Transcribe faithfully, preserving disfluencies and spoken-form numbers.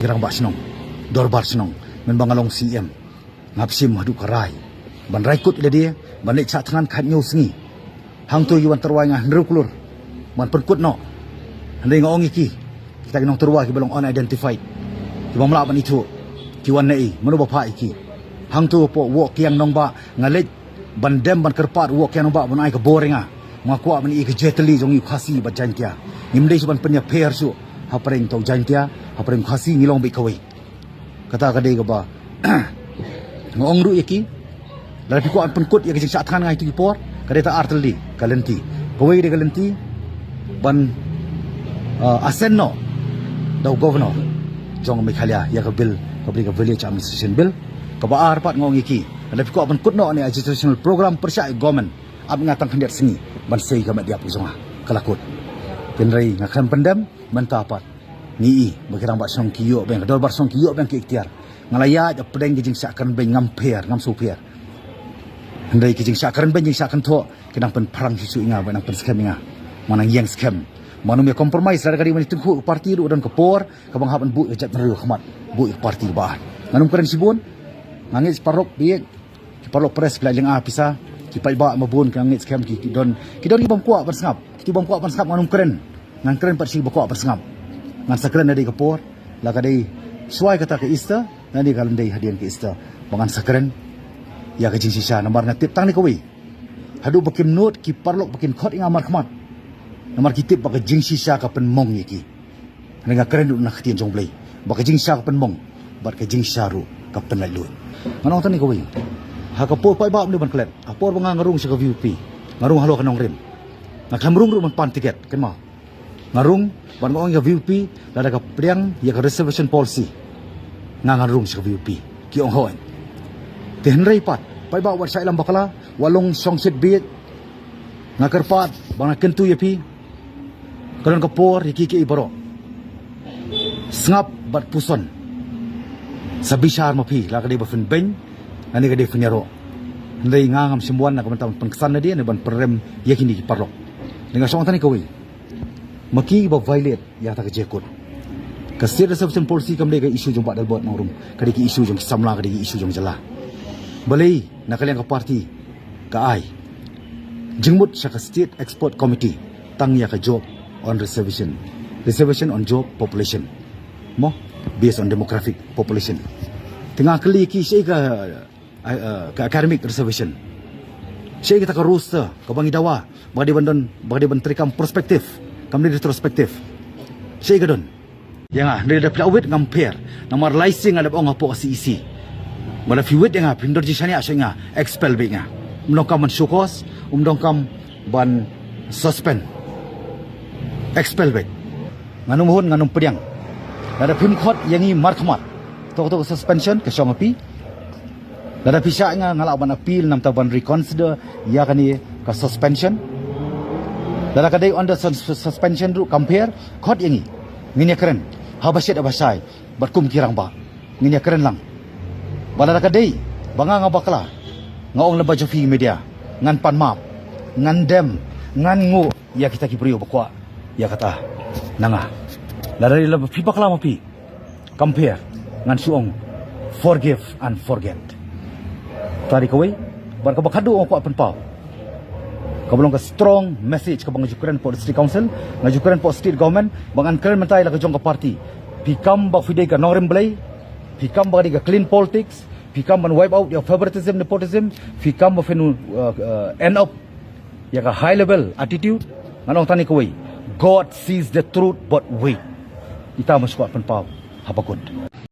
Ki rangbah shnong, dorbar shnong, mynba nga long C M, nga hap shim haduh ka rai ban rai kut ïa lade, ban leit shah thngan khathynñiew sngi. Hangto ki wan tyrwa ïa nga hynriew klur ban pynkut noh. Hynrei nga ong ïa ki, kita ki nongtyrwa kiba long unidentified, kiba ym lah ban ithuh, ki wan na ei, mano ba phah ïa ki? Hangto hapoh Wohkiang Nongbah nga leit ban dem ban kyrpad Wohkiang Nongbah ban ai ka bor ïa nga. Nga kwah ban ïoh ïa ka jait tylli jong ngi u Khasi bad Jaintia. Ngim dei shuh ban pynïapher shuh hapdeng uta u Jaintia, hapdeng u Khasi, ngi long beit kawei. Kata ka dei kaba nga ong ruh ïa ki, lada phi kwah ban pynkut ïa ka jingshah thngan nga ha kito ki por, ka dei ta ar tylli ka lynti. Kawei ka dei ka lynti ban, ah, assent noh da u Governor jong Meghalaya ïa ka bill kaba dei ka Village Administration Bill. Kaba ar pat nga ong ïa ki, lada phi kwah ban kut noh ïa kane ka agitation program pyrshah ïa ka government, ap ïa nga tang khyndiat sngi ban sei ïa ka met ïap ka jong nga, ka la kut. Hynrei nga khlem pyndem. Mynta pat ngi i ba ki rangbah shnong ki ïoh beiñ, ka dorbar shnong ki ïoh beiñ ki ikhtiar. Nga la ïaid hapdeng ki jingshah kren beiñ, ngam pher, ngam sngewpher. Hynrei ki jingshah kren beiñ, jingshah kynthoh, ki nang pynphrang shuh shuh ïa nga, ba nang pynskem ïa nga. Nga nang ïeng skhem. Ngam ïa compromise, lada ka dei ban ïatyngkhuh ka party ruh, don ka por kaba nga hap ban buh ïa ka jaitbynriew ha khmat, buh ïa ka party ba ar. Ngan ym kren shibun. Nga ngeit paralok baieit, ki paralok press, phi la lyngngoh pisa, ki paidbah ma bun, nga ngeit skhem ki, ki don, ki don ki bym kwah ban sngap. Kito bym kwah ban sngap ngan ym kren. Ngan kren pat sha kiba kwah ban sngap. Ngan sa kren ha kane ka por, la ka dei shuwa ïa kata ka Easter, lane ka lyndet hadien ka Easter, ba ngan sa kren ïa ka jingshisha. Namar nga tip tang kane kawei, haduh ba kim nud ki paralok ba kin khot ïa nga markhmat, namar ki tip ba ka jingshisha ka pynmong ïa ki. Nga kren ruh na ka ktien jong U Blei ba ka jingshisha ka pynmong bad ka jingshisha ruh ka pynlaitluid. Ngan ong tang kane kawei, ha ka por paidbah ym dei ban klet, ha por ba nga, nga rung sha ka V P P, nga rung halor ka nongrim. Nga khlem rung ruh ban pan tiket, kynmaw. Nga rung bad nga ong ïa ka V P P, lada ka pdiang ïa ka reservation policy, nga ngan rung sha ka V P P, ki ong hooid. Te hynrei pat, paidbah, wat shah ïalam bakla, wat long shongshit bieit. Nga kyrpad ba nga kyntu ïa phi, ka don ka por ïa kiei kiei baroh. Sngap bad puson. Sa bishar ma phi, la ka dei ba phin beiñ, lane ka dei phin ïaroh. Hynrei nga ngam shym wan na ka bynta ban pynksan lade ne ban pynrem ïa kine ki paralok. Nga shong tang kane kawei, ma ki ba violate ïa kata ka jingkut. Ka State Reservation Policy kam dei ka issue jong Bah Adelbert Nongrum, ka dei ka issue jong ki samla, ka dei ka issue jong jylla. Balei na ka liang ka party ka ai jingmut sha ka State Expert Committee tang ïa ka job on reservation, reservation on job population, mo, based on demographic population? Te nga kylli ki, shaei ka, ah, ah, ka academic reservation? Shaei kata ka roster kaba ngi dawa ba ka dei ban don, ba ka dei ban treikam prospective, kam dei retrospective? Shaei ka don? Ïa nga, hynrei lada phi la wit ngam pher, namar lai sien nga la ong hapoh ka C E C, ba lada phi wit ïa nga, phin don jingshaniah shuh ïa nga, expel beit nga. Ym donkam ban show cause, ym donkam ban suspend, expel beit. Ngan ym hun, ngan ym pdiang. Lada phim khot ïa ngi markhmat, to, to, suspension ka shong ha phi. Lada phi shah ïa nga, nga lah ban appeal namar ban reconsider ïa kane ka suspension. Lada ka dei under sus-, suspension ruh kam pher, khot ïa ngi, ngin ïakren haba shit haba shai bad kum ki rangbah, ngin ïakren lang. Bad lada ka dei ba nga nga bakla, nga ong lem bad jong phi media, ngan pan map, ngan dem, ngan nguh ïa kita ki briew ba kwah ïa kata na nga. Lada dei lem phi bakla ma phi, kam pher, ngan shu ong, forgive and forget. Kata dei kawei. Bad kaba khatduh nga kwah pynpaw, kaba long ka strong message kaba nga ju kren hapoh District Council, nga ju kren hapoh State Government, ba ngan kren mynta ïa la ka jong ka party. Phi kam ba phi dei ka nongrim Blei, phi kam ba ka dei ka clean politics, phi kam ban wipe out ïa favoritism, nepotism, phi kam ba phin, uh, uh, end up ïa ka high level attitude. Ngan ong tang kane kawei, God sees the truth, but wait. Ita ma shu kwah pynpaw haba kut.